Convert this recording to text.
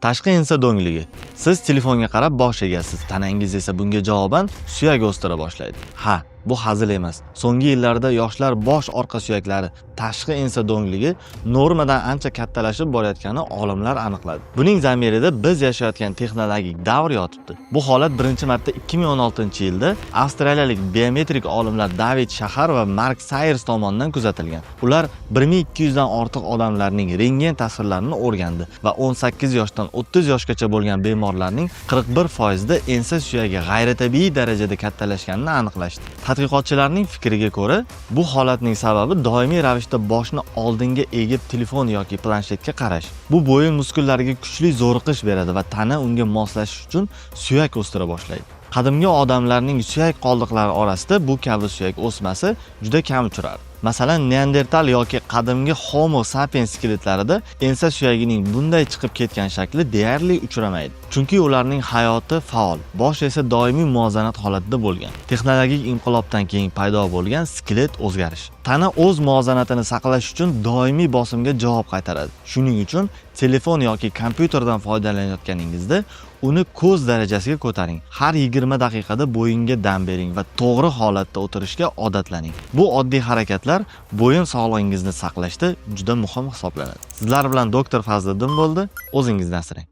Tashqi ensa do'ngligi. Siz telefonga qarab bosh egasiz, tanangiz esa bunga javoban suyak o'stira boshlaydi. Ha, bu hazil emas. So'nggi yillarda yoshlar bosh orqa suyaklari, tashqi ensa do'ngligi normadan ancha kattalashib borayotgani olimlar aniqladi. Buning zamirida biz yashayotgan texnologik davr yotibdi. Bu holat birinchi marta 2016-yilda avstraliyalik biometrik olimlar David Shahar va Mark Sayers tomonidan kuzatilgan. Ular 1200 dan ortiq odamlarning rentgen tasvirlarini o'rgandi va 18 yoshdan 30 yoshgacha bo'lgan bemorlarning 41% da ensa suyagi g'ayritabiiy darajada kattalashganini aniqlashdi. Tadqiqotchilarning fikriga ko'ra, bu holatning sababi doimiy ravishda boshni oldinga egib telefon yoki planshetga qarash. Bu bo'yin muskullariga kuchli zo'riqish beradi va tana unga moslashish uchun suyak o'stira boshlaydi. Qadimgi odamlarning suyak qoldiqlari orasida bu kabi suyak o'smasi juda kam uchrardi. Masalan, Neandertal yoki qadimgi Homo sapiens skeletlarida ensa suyagining bunday chiqib ketgan shakli deyarli uchramaydi. Chunki ularning hayoti faol, bosh esa doimiy muvozanat holatida bo'lgan. Texnologik inqilobdan keyin paydo bo'lgan skelet o'zgarishi. Tana o'z muvozanatini saqlash uchun doimiy bosimga javob qaytaradi. Shuning uchun telefon yoki kompyuterdan foydalanayotganingizda uni ko'z darajasiga ko'taring. Har 20 daqiqada bo'yinga dam bering va to'g'ri holatda o'tirishga odatlaning. Bu oddiy harakatlar bo'yin sog'lig'ingizni saqlashda juda muhim hisoblanadi. Sizlar bilan doktor Fazliddin bo'ldi. O'zingizni asrang.